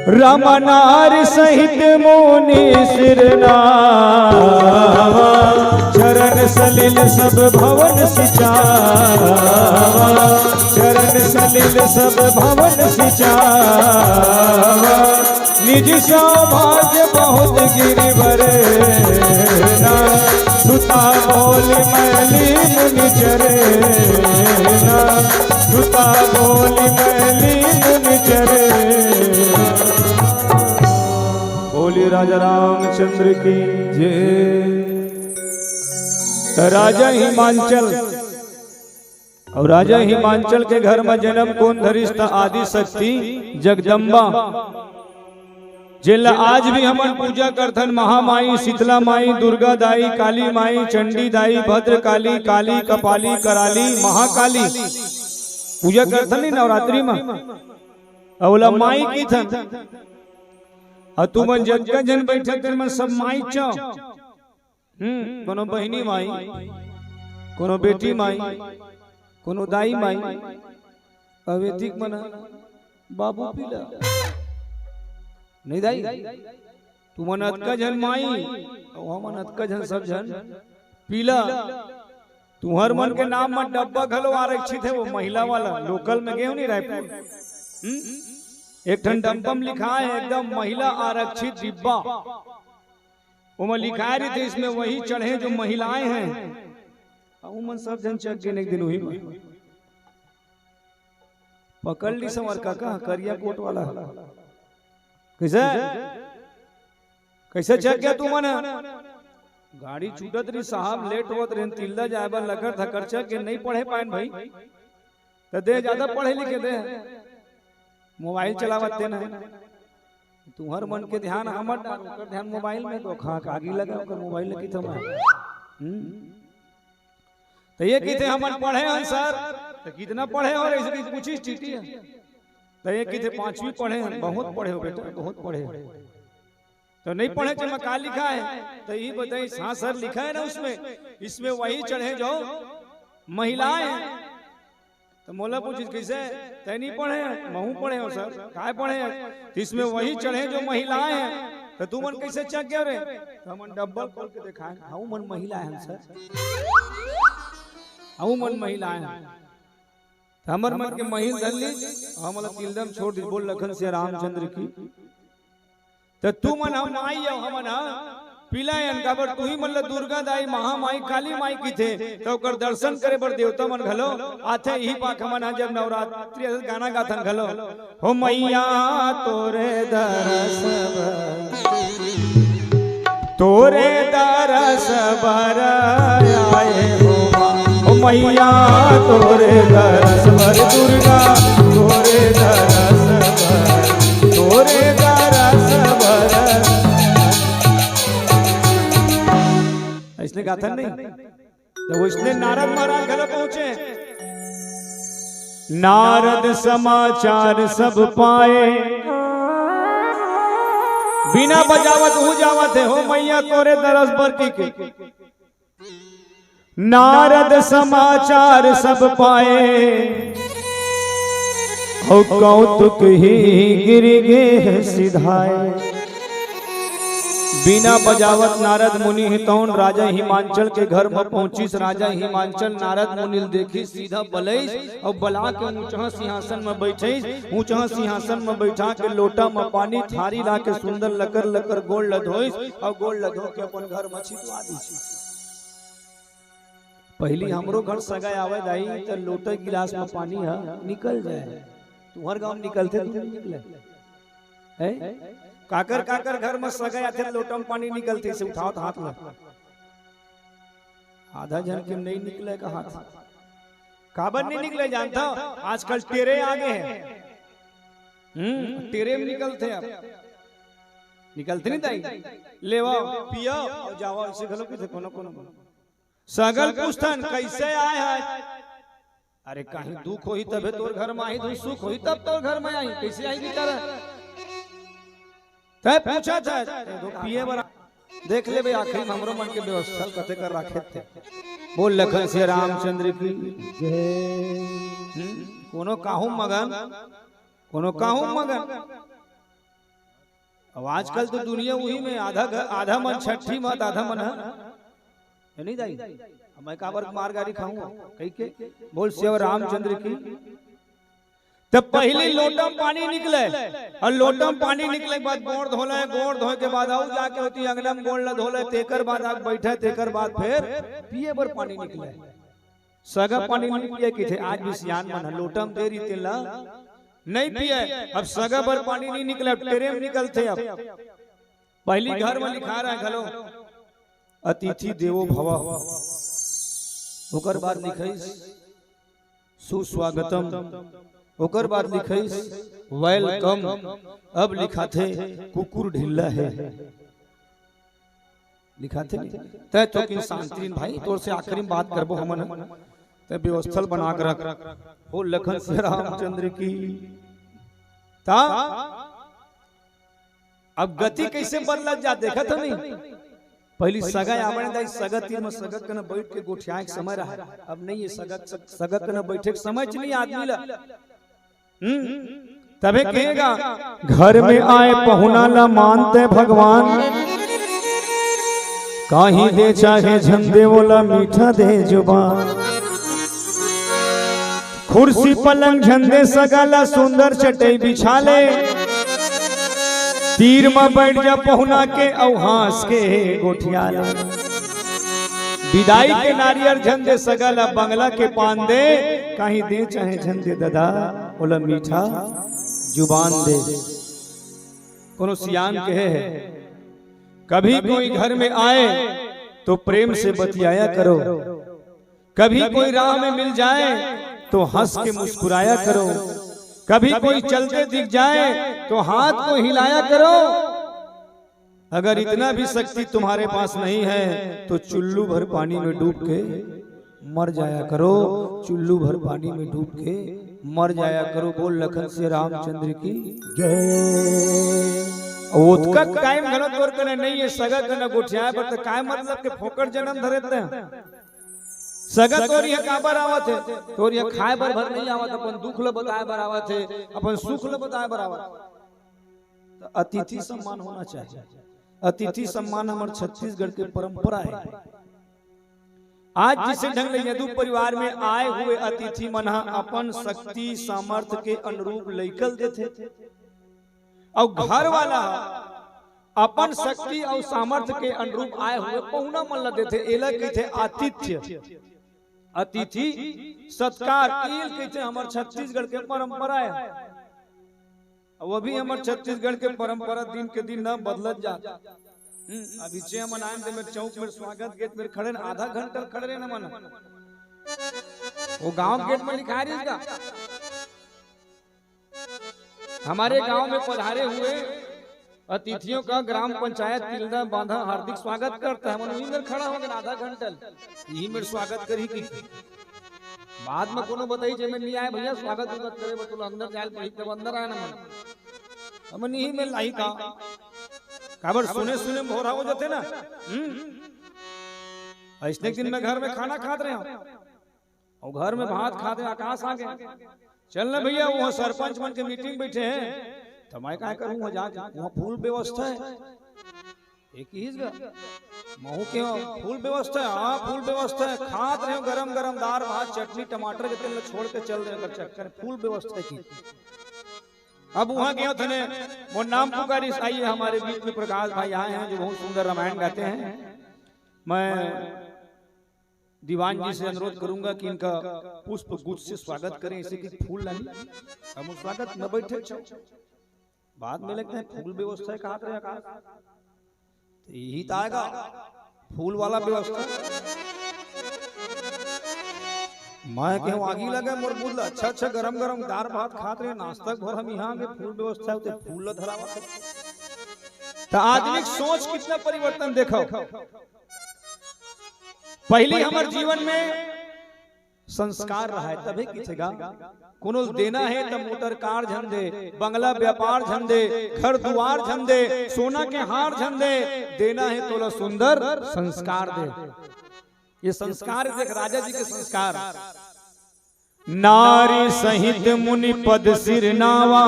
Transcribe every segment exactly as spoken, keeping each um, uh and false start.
रामा नार सहित मुनि सिरनावा, चरण सलिल सब भवन सिचावा, चरण सलिल सब भवन सिचावा। निज सौभाग्य बहुत गिरिवर ना, सुता बोल मैली मुनि चरना, सुता बोल मैली मुनि चरना। बोलिए राजा रामचंद्र की जय। त राजा हिमांचल, अउ राजा हिमांचल के घर म जनम कोन धरिस त आदि शक्ति जगदम्बा, जेला आज भी हमन पूजा करथन, महामाई, शीतला माई, दुर्गा दाई, काली माई, चंडी दाई, भद्रकाली, काली, कपाली, कराली, महाकाली। पूजा करथन नी नवरात्रि म, अउ ओला माई किथन। अउ तुमन जतका झन बइठे तेन मन सब माई च। हम्म, कोनो बहिनी माई, कोनो बेटी माई, कोनो दाई माई, अवेतिक मन बाबू पीला। नहीं दाई, तुमन अतका झन माई, अउ हमन अतका झन सब झन पीला। तुहर मन के नाम म डब्बा घलो आरक्षित हे, वो महिला वाला, लोकल में गेव नहीं रायपुर। हम्म? एक ठन डब्बा में लिखा है एकदम महिला आरक्षित डिब्बा। ओमा लिखाय रहिथे, "इसमें वही चढ़े जो महिलाएं हैं।" अउ मन सब झन चघ गेन एक दिन उही में। पकड़ ली संवर काका, करिया कोट वाला। कइसे? कइसे चघ गेव तुमन? गाड़ी छूटत रहिस साहब, लेट होवत रहिन, तिल्दा जाय बर लकर धकर चघ गेन, नहीं पढ़े पाएन भाई। त दे जादा पढ़े लिखे दे, मोबाइल चलावत तेन ह। तुहर मन के ध्यान हमर डार, ओकर ध्यान मोबाइल में, तो खा कागी लगा ओकर मोबाइल में किथे मैं। हम्म। त ये किथे हमन पढ़े हन सर, त कितना पढ़े हो, ऐसे कि पूछिस चीटी है। त ये किथे पांचवी पढ़े हन, बहुत पढ़े हो बेटा, बहुत पढ़े हो। तो नहीं पढ़े, जेमा का लिखा है? तो ये बताइस, "हाँ सर, लिखा है ना उसमें, इसमें वही चढ़े जो महिलाएं हैं।" तो मोला पूछिस, "कइसे? तैं नहीं पढ़े?" "महूं पढ़े हंव सर।" "काय पढ़े?" "तो इसमें वही चढ़े जो महिलाएं हैं।" "तो तुमन कइसे चघ गेव रे?" "तो हमन डब्बा ल खोल के देखाएन, हऊ मन महिलाएं हन सर, हऊ मन महिलाएं हन।" त हमर मन के महिल धर लीस, हमन ला तिल्दा म छोड़ दीस। बोल लखन सिया रामचंद्र की। त तुमन ह माई अउ हमन ह पीला अन, काबर तुही मन ला दुर्गा दाई, महामाई, काली माई किथे, त ओकर दर्शन करे बर देवता मन घलो आथे। इही पाख हमन ह जब नवरात्रि गाना गाथन घलो, "हो मैया तोरे दरस बर, तोरे दरस बर आए हो माँ, ओ मैया तोरे दरस बर दुर्गा, तोरे दरस बर, तोरे दरस बर।" अइसने गाथन नहीं? त वइसने नारद महाराज घलो पहुंचे। नारद समाचार सब पाए, बीना बजावत हूँ जावत हे, हो मैया तोरे दरस बर कहिके। नारद समाचार सब पाए, अउ कौतुक ही गिरि गेह सिधाए। बीना बजावत नारद मुनि हे तौन राजा हिमांचल के घर म पहुंचिस। राजा हिमांचल नारद मुनि ल देखिस, सीधा बलइस अउ बला के ऊंचहा सिंहासन म बइठइस। ऊंचहा सिंहासन म बइठा के लोटा म पानी थारी ला के सुंदर लकर लकर गोड़ ल धोइस अउ गोड़ ल धो के अपन घर म छितवा दिस। पहिली हमरो घर सगा आवय दाई, त लोटा गिलास म पानी ह निकल जाय। तुंहर गांव म निकलथे, तुंहर निकलय? हैं? काकर काकर घर म सगा आथे, लोटा म पानी निकलथे, से उठावत हाथ ल। आधा झन के नइ निकलय का हाथ। काबर नइ निकलय जानथव? आजकल टेरे आगे हे। हम्म, टेरे म निकलथे अब। निकलथे नहीं दाई? लेवा, पिया, अउ जावा, अइसे घलो कहिथे कोनो कोनो। सगा ल पूछथन, "कइसे आय हस?" "अरे, काहीं दुख होही तभे तोर घर म आही, धुन सुख होही तब तोर घर म आही, कइसे आही बेचारा?" तैं पूछत हस, "ए, दो पिए बर।" देख लेबे, आखिरी म हमरो मन के व्यवस्था ल कते कर राखे ते। बोल लखन सिया रामचंद्र की जय। हम्म, कोनो काहू मगन, कोनो काहू मगन। अब आजकल तो दुनिया उही में आधा घर, आधा मन छट्ठी मत, आधा मन ह, हे नहीं दाई? अब मैं काबर मार गारी खाहूं कहिके। बोल सिया रामचंद्र की। तब पहली लोटा म पानी निकले, अउ लोटा म पानी निकले के बाद गोड़ धोले, गोड़ धोए के बाद अउ जाके ओती अंगना म गोड़ ला धोले, तेकर बाद आके बइठे, तेकर बाद फेर पिए बर पानी निकले। सगा पानी नहीं पिए किथे, आज भी सियान मन ह लोटा म दे रही तेला नहीं पिए। अब सगा बर पानी नहीं निकले, अब टेरे म निकलथे। अब पहली घर में लिखा रहा है घलो, अतिथि देवो भव, ओकर बाद लिखाइस सुस्वागतम, ओकर बाद लिखाइस welcome, अब लिखाथे कुकुर ढिल्ला है। लिखाथे नहीं। तय तो किन शांति भाई, तोर से आखिरी में बात करबो हमन। तय व्यवस्था ल बना के रख। ओ लखन से रामचंद्र की। ता अब गति कैसे बदलत जा, देखत हो नहीं? पहली सगा आवण दाई, सगा तीर में सगा कने बैठ के गोठियाए के समय रहा। अब नहीं है सगा, सगा कने बैठे के समय च नहीं आदमी ला। हम्म, तबे कहेगा, घर में आए पहुना ला मानते भगवान, काही दे चाहे झन दे, ओला मीठा दे जुबान। कुर्सी पलंग झन दे, सगा ला सुंदर चटई बिछा ले, तीर म बैठ जा पहुना के, अउ हाँस के गोठिया ले। बिदाई के नारियर झन दे, सगा ला बंगला के पान दे, काही दे चाहे झन दे ददा, ओला मीठा जुबान दे। कोनो सियान कहे है, कभी कोई घर में आए तो प्रेम से बतियाया करो, कभी कोई राह में मिल जाए तो हंस के मुस्कुराया करो, कभी कोई चलते दिख जाए तो हाथ को हिलाया करो। अगर इतना भी शक्ति तुम्हारे पास नहीं है तो चुल्लू भर पानी में डूब के मर जाया करो, चुल्लू भर पानी में डूब के मर जाया करो। बोल लखन से रामचंद्र की जय। ओतका टाइम घलो तोर कने नहीं है सगा कने गोठियाए बर, त काय मतलब के फोकट जन्म धरे ते? सगा तोर इहाँ काबर आवत हे? तोर इहाँ खाए बर भर नहीं आवत, अपन दुख ल बताए बर आवत हे, अपन सुख ल बताए बर आवत हे। त अतिथि सम्मान होना चाहिए। अतिथि सम्मान हमर छत्तीसगढ़ के परंपरा है। आज जिसे ढंग ले यदु परिवार में आए हुए अतिथि मन ह अपन शक्ति सामर्थ्य के अनुरूप लइका ल देथे, अउ घर वाला ह अपन शक्ति अउ सामर्थ्य के अनुरूप आए हुए पहुना मन ल देथे, एला कहिथे आतिथ्य। अतिथि सत्कार, एला कहिथे हमर छत्तीसगढ़ के परंपरा है। अउ अभी हमर छत्तीसगढ़ के परंपरा दिन के दिन ना बदलत जात। हम्म, अभी छह मनाए ते मेर चौक मेर स्वागत गेट मेर खड़े न, आधा घंटा खड़े रहे न मन। वो गांव गेट में लिखा रही का, हमारे गांव में पधारे हुए अतिथियों का ग्राम पंचायत तिल्दा बांधा हार्दिक स्वागत करता है। मन वहीं मेर खड़ा हो गए आधा घंटा, यही मेर स्वागत करी की। बाद में कोनो बताई, जे में नहीं आए भैया, स्वागत उगत करे बर तोला अंदर जाए पड़ी, तब अंदर आए ना मन। हम नहीं में लाई का, काबर सुने सुने में भोरा हो जाते ना। हम्म, ऐसने दिन में घर में खाना खात रहे हो, अउ घर में भात खाते आकाश आ गए। चल ना भैया, वहाँ सरपंच मन के मीटिंग बैठे हैं, तो मैं काय करूँ वहाँ जाके, वहाँ फुल व्यवस्था है। एक ही गा, महू के वहाँ फुल व्यवस्था है। हाँ, फुल व्यवस्था है। खात रहे हो गरम गरम दार भात, चटनी, टमाटर के तेल ल छोड़ के चल रहे हो, अगर चक्कर फुल व्यवस्था है की। अब वहाँ गए थे ने, वो नाम पुकारी आई है हमारे बीच में, प्रकाश भाई आए हैं जो बहुत सुंदर रामायण गाते हैं। मैं दीवान जी से अनुरोध करूंगा कि इनका पुष्प गुच्छ से स्वागत करें, ऐसे कि फूल लानी। हम स्वागत न बैठे छो। बाद में लगता है फूल व्यवस्था है, कहा करे आकाश। तो यही तो आएगा फूल वाला व्यवस्था। मैं कहूँ आगी लगे मोर बुध ला, अच्छा अच्छा गरम गरम दार भात खात रहे, नाश्ता के भर हम यहाँ आगे फूल व्यवस्था होते, फूल ला धरावा थे। तो आदमी की सोच कितना परिवर्तन देखो। पहली हमर जीवन में संस्कार रहा है, तभी किथे गा। कोनो ल देना है त मोटर कार झन दे, बंगला व्यापार झन दे, घर दुआर झन दे, सोना के हार झन दे, देना है तोला सुंदर संस्कार दे। ये संस्कार देख, राजा जी के संस्कार। नारी सहित मुनि पद सिर नावा,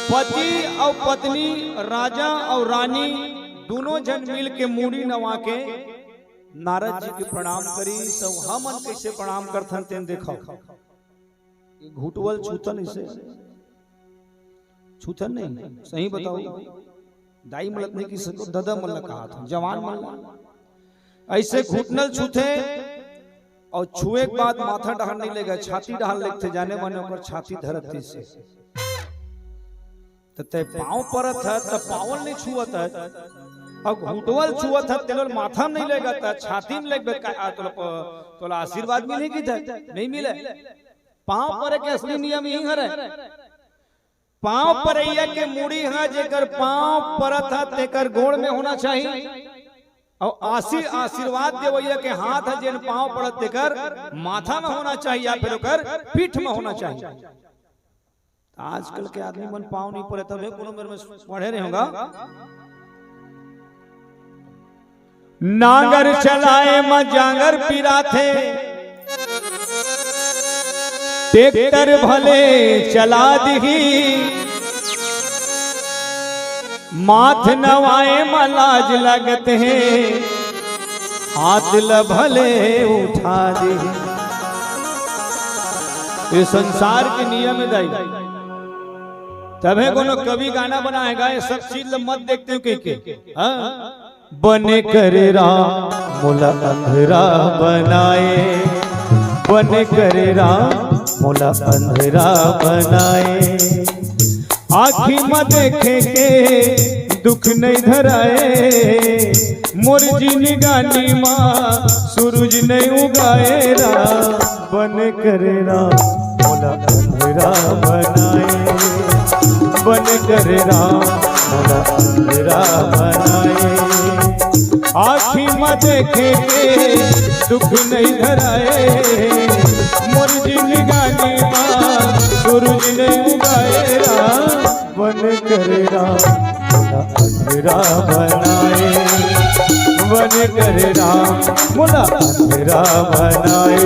पति अउ पत्नी, राजा अउ रानी, दूनों झन मिल के मुड़ी नवा के नारद जी के प्रणाम करिस। अउ हमन कइसे प्रणाम करथन तेन देखव। ये घुटवल छूथन अइसे, छूथन नहीं, सही बताओ। दाई मन ल त नहीं कहि सकव, ददा मन ल कहत हंव, जवान मन ल। अइसे घुटनल छूथे अउ छुए के बाद माथा डहर नहीं लेगय, छाती डहर लेगथे, जाने माने ओकर छाती धरत हे। त तैं पांव परत हस, त पांव ल नहीं छुवत हस, अउ घुटवल छुवत हस, तेला माथा म नहीं लेगत हस, छाती म लेगबे का, आ, तोला प-, तोला आशीर्वाद मिलही किथे? नहीं मिले। पांव परे के असली नियम इही हरय। पांव परइया के मुड़ी ह, जेकर पांव परत ह, तेकर गोड़ में होना चाही। अउ आशी-, आशीर्वाद देवइया के हाथ ह, जेन पांव परत, तेकर माथा में होना चाही या फिर ओकर पीठ में होना चाही। त आजकल के आदमी मन पांव नहीं परे, तभे कोनो मेर में पढ़े रहे होगा। नांगर चलाए म जांगर पिराथे, ट्रैक्टर भले चला दिही, माथ नवाए म लाज लगत हे, हाथ ल भले उठा दिही। ये संसार के नियम हे दाई। तभे कोनो कवि गाना बनाए गा, ये सब चीज ल मत देखते हो कहिके। हाँ? बने करे राम मोला अंधरा बनाए, बने करे राम मोला अंधरा बनाए। आँखी म देखे के दुख नहीं धराए, मोर जिनगानी म सूरज नहीं उगाए राम। बने करे राम मोला अंधरा बनाए, बने करे राम मोला अंधरा बनाए। आँखी म देखे के दुख नहीं धराए, मोर जिनगानी म सूरज नहीं उगाए राम। बने करे राम मोला अंधरा बनाए, बने करे राम मोला अंधरा बनाए।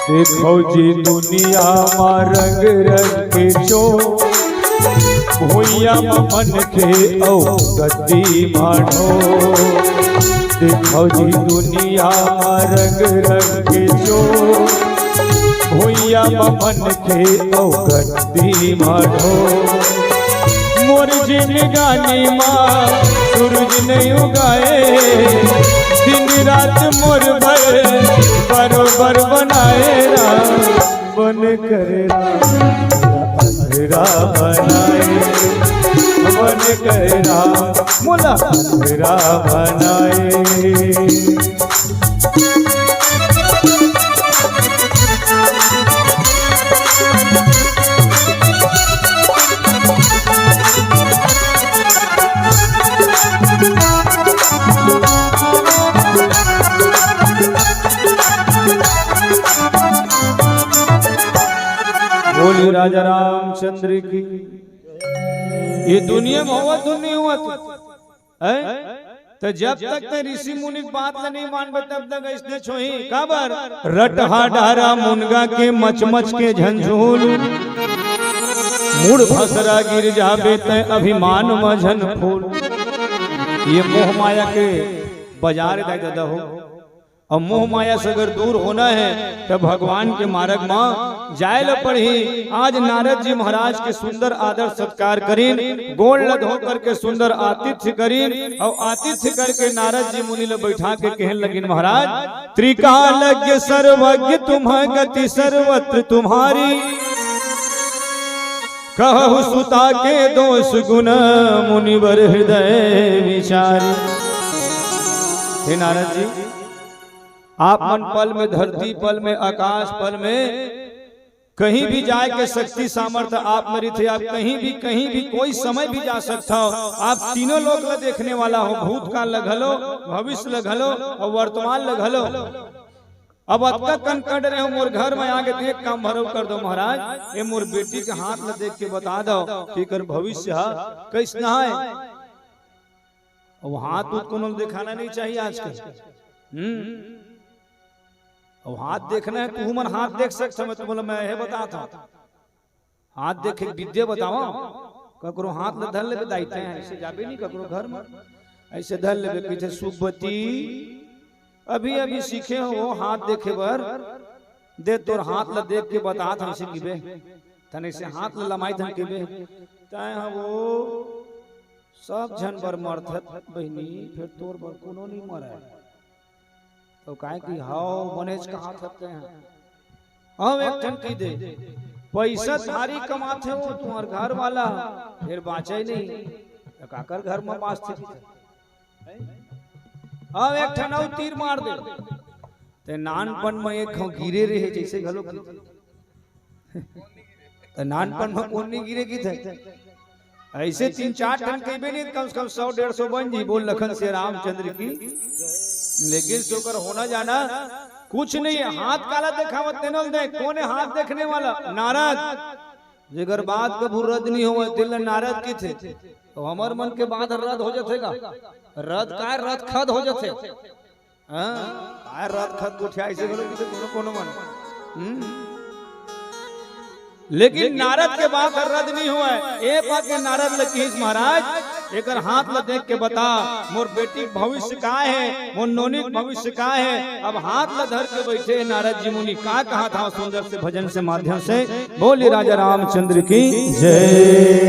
देखो जी दुनिया मा रंग रंग के चोर, भुइयां मा मनखे अउ गद्दी मा ढोर। देखो जी दुनिया मा रंग रंग के चोर, भुइयां मा मनखे अउ गद्दी मा ढोर। मोर जिनगानी मा सूरज नहीं उगाए, दिन रात मोर बर बरोबर बनाए राम। बने करे राम मोला अंधरा बनाए, बने करे राम मोला अंधरा बनाए। बोलिए राजा रामचंद्र की। ये दुनिया में होवत धुन नहीं होवत, हैं? त जब तक तैं ऋषि मुनि के बात ल नहीं मानबे, तब तक अइसने छोही। काबर? रटहा डारा मुनगा के मच मच के झंझोल, मुड़ भसरा गिर जाबे तैं अभिमान म झन फूल। ये मोह माया के बाजार दाई ददा हो। अउ मोह माया से अगर दूर होना हे, त भगवान के मारग म जाय ल पड़ही। आज नारद जी महाराज के सुंदर आदर सत्कार करिन, गोड़ ल धो करके सुंदर आतिथ्य करिन, अउ आतिथ्य करके नारद जी मुनि ल बैठा के कहन लगिन, महाराज, त्रिकालज्ञ सर्वज्ञ तुम्ह गति सर्वत्र तुम्हारी, कहहु सुता के दोष गुण मुनिवर हृदय विचारी। हे नारद जी, आप मन पल में धरती, पल में आकाश, पल में कहीं भी जाए के शक्ति सामर्थ्य आप में रहिथे। आप कहीं भी, कहीं भी, कोई समय भी जा सकत हव। आप तीनों लोक ल देखने वाला हो, भूतकाल ल घलो, भविष्य ल घलो अउ वर्तमान ल घलो। अब अतका कन कर डरे हंव, मोर घर में आके देख काम भरव कर दो महाराज। ए मोर बेटी के हाथ ला देख के बता दो कि एकर भविष्य ह कइसना हे। अब हाथ उत कोनो ल देखाना नहीं चाहिए आजकल। हम्म, अब हाथ देखना हे, तुहू मन हाथ देख सकत हव, मैं तुमन ल मैं हे बतात हंव। हाथ देखे के विद्या बतावंव। ककरो हाथ ल धर लेबे दाई, तैं अइसे जाबे नहीं ककरो घर में, अइसे धर लेबे, कहिथे, "सुखवती, अभी अभी सीखे हंव वो हाथ देखे बर, दे तोर हाथ ल देख के बतात हंव," अइसे कहिबे। तैं अइसे हाथ ल लमाई धन कहिबे, "तैं ह वो सब झन बर मरथस बहिनी, फेर तोर बर कोनो नहीं मरय।" तो काहे कि हव बनेच कहाथस तैं ह। अउ एक ठन कहि दे, "पइसा भारी कमाथे वो तुम्हर घर वाला, फेर बांचय नहीं, त काकर घर में बांचथे?" अउ एक ठन अउ तीर मार दे, "तैं नानपन में एक घांव गिरे रहे," जइसे घलो कहिथे। त नानपन में कोन नहीं गिरे कहिथे? अइसे तीन चार ठन कहिबे नहीं, कम से कम सौ डेढ़ सौ बन जी। बोल लखन सिया रामचंद्र की। लेकिन से ओकर होना जाना कुछ नहीं हे। हाथ काला देखावत, तेनो ल देख, कोन हे हाथ देखने वाला? नारद। जेकर बात कभू रद्द नहीं होवय, तेला नारद कहिथे। त हमर मन के बात रद्द हो जथे का? रद्द काय, रद्द खद हो जथे। हाँ, काय रद्द खद गोठिया अइसे घलो कहिथे कोनो कोनो मन। हम्म। लेकिन नारद के बात ह रद्द नहीं होवय। ए पाके नारद ल कहिस, "महाराज, एकर हाथ ल देख के बता, मोर बेटी के भविष्य काय हे, मोर नोनी के भविष्य काय हे?" अब हाथ ल धर के बइठे हे नारद जी मुनि, का कहाथंव सुंदर से भजन से माध्यम से। बोलिए राजा रामचंद्र की जय।